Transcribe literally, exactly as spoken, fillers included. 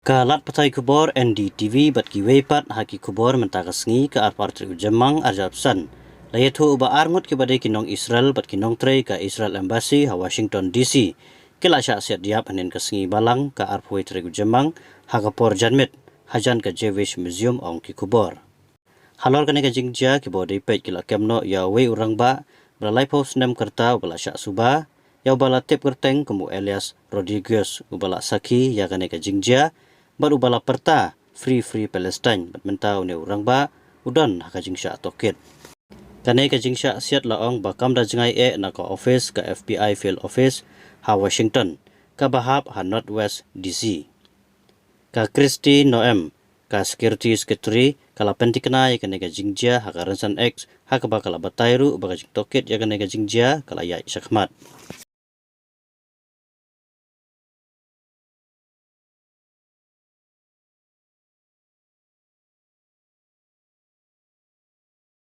Ka lad pathai khubor N D T V bad kiwei pat ha ki khubor mynta ka sngi ka arphew ar tarik u Jymmang arhajar arphew san. La ïathuh ba arngut kiba dei ki nong Israel bad ki nongtrei ka Israel Embassy ha Washington D C ki la shah siat ïap hynnin ka sngi Balang ka arphew tarik u Jymmang ha ka por janmiet hajan ka Jewish Museum, ong ki khubor. Halor kane ka jingjia kiba dei peit ki la kem noh ïa uwei u rangbah ba la laiphew snem ka rta uba la shah suba ïa uba la tip kyrteng kum u Elias Rodriguez uba la sakhi ïa kane ka jingjia bad uba la pyrta Free Free Palestine bad mynta une u rangbah u don ha ka jingshah tohkit. Kane ka jingshah siat la ong ba kam da jngai eh na ka office ka F B I Field Office ha Washington kaba hap ha Northwest D C. Ka Kristi Noem, ka Security Secretary, ka la pynthikna ïa kane ka jingjia ha ka rynsan X ha kaba ka la batai ruh ba ka jingtohkit ïa kane ka jingjia ka la ïaid shakhmat.